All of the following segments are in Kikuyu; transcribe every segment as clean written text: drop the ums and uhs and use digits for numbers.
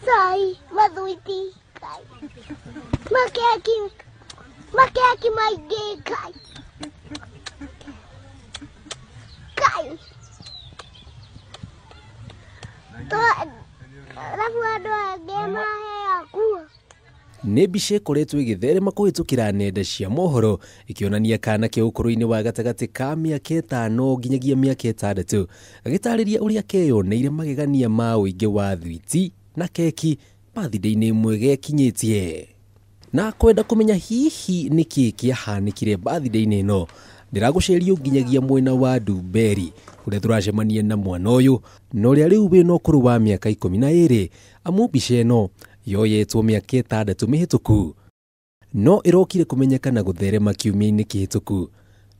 Cai, mathwiti, Ngai. Makeki, makeki maingĩ, Ngai. Ngai. Arabu andũ angĩ maheagwo. Nĩ mbica ĩkoretwo ĩgĩtherema kũhĩtũkĩra nenda cia mohoro ĩkĩonania kana ke ũkũrũ-inĩ wa gatagatĩ ka mĩaka 5 nginyagia mĩaka 6 gagĩtarĩria ũrĩa keyoneire magegania ma ũingĩ wa thwiti na keki birthday-inĩ ĩmwe gekinyĩtie. Na kwenda kũmenya hihi nĩkĩ kĩahanĩkire birthday-inĩ ĩno, ndĩragũcerio nginyagia mwena wa Ndumberi kũrĩa tũracemania na mwana ũyũ na ũrĩa rĩu wĩna ũkũrũ wa mĩaka 12 amu mbica ĩno yoyetwo mĩaka 6 mĩhĩtũku no ĩrokire kũmenyeka na gũtherema kiumia-inĩ kĩhĩtũku.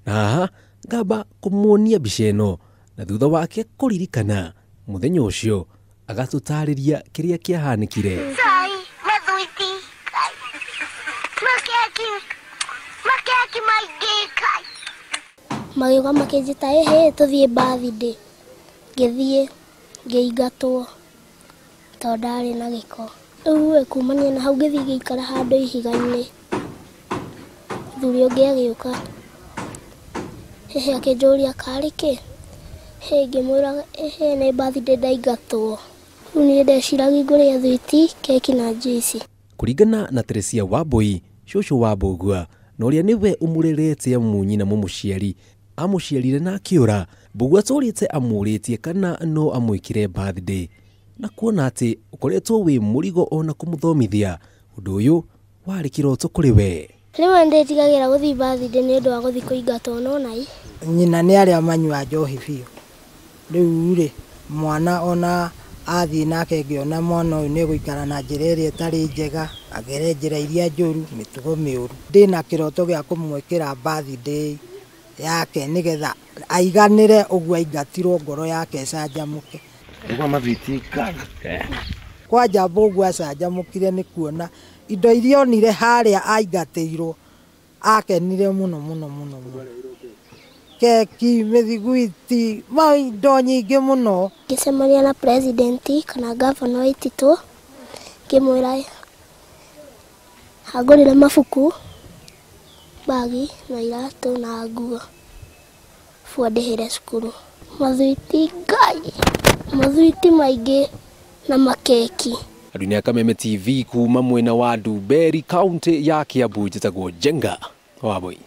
Na haha ngamba kũmuonia mbica ĩno na thutha wake kũririkana mũthenya ũcio agatũtarĩria kĩrĩa kĩahanĩkire. Cai, mathwiti, Ngai. Makeki, makeki maingĩ, Ngai. Magĩũka makĩnjĩta, ĩhĩ tũthiĩ birthday. Ngĩthiĩ ngĩingatwo tondũ ndarĩ na gĩko. Rĩu kumania na hau ngĩthiĩ ngĩikara handũ ihiga-inĩ. Mũthuri ũngĩ agĩũka, ĩhĩ akĩnjũria karĩ kĩ? Hĩ ngĩmwĩra ĩhĩ nĩ birthday ndaingatwo. Rĩu niĩ ndeciragia ngũrĩa thwiti, keki na juice. Kũringana na Teresia Wambui, cũcũ wa Mbũgua, na ũrĩa nĩwe ũmũrerete amu nyina mũmũciari amũciarire na akĩũra, Mbũgua atũrĩte amũrĩtie kana no amwĩkĩre birthday na kuona atĩ ũkoretwo wĩ mũrigo ona kũmũthomithia, ũndũ ũyũ warĩ kĩroto kũrĩ we. Rĩmwe ndĩtigagĩra gũthiĩ birthday nĩ ũndũ wa gũthiĩ kũingatwo no nai. Nyina nĩ arĩa manyua njohi biũ. Rĩu rĩ, mwana ona athiĩ nake ngĩona mwana ũyũ nĩ gũikara na njĩra ĩrĩa ĩtarĩ njega, agere njĩra iria njũru, mĩtugo mĩũru. Ndĩna kĩroto gĩa kũmwĩkĩra birthday yake nĩgetha aiganĩre ũguo aingatirwo ngoro yake ĩcanjamũke. Ũguo mathwiti Ngai. Kwanja Mbũgua acanjamũkire nĩ kuona indo iria onire harĩa aingatĩirwo, akenire mũno mũno mũno mũno. Keki, mĩthiguiti, indo nyingĩ mũno. Ngĩcemania na president kana gavana wa Waititu, ngĩmwĩra angũrĩre mabuku, bagi na iratũ na nguo, arabu andĩhĩre cukuru. Mathwiti Ngai, mathwiti maingĩ na makeki. Andũ nĩ a Kameme TV kuma mwena wa Ndumberi, kaunti ya Kiambu, njĩtagwo Njenga Wambui.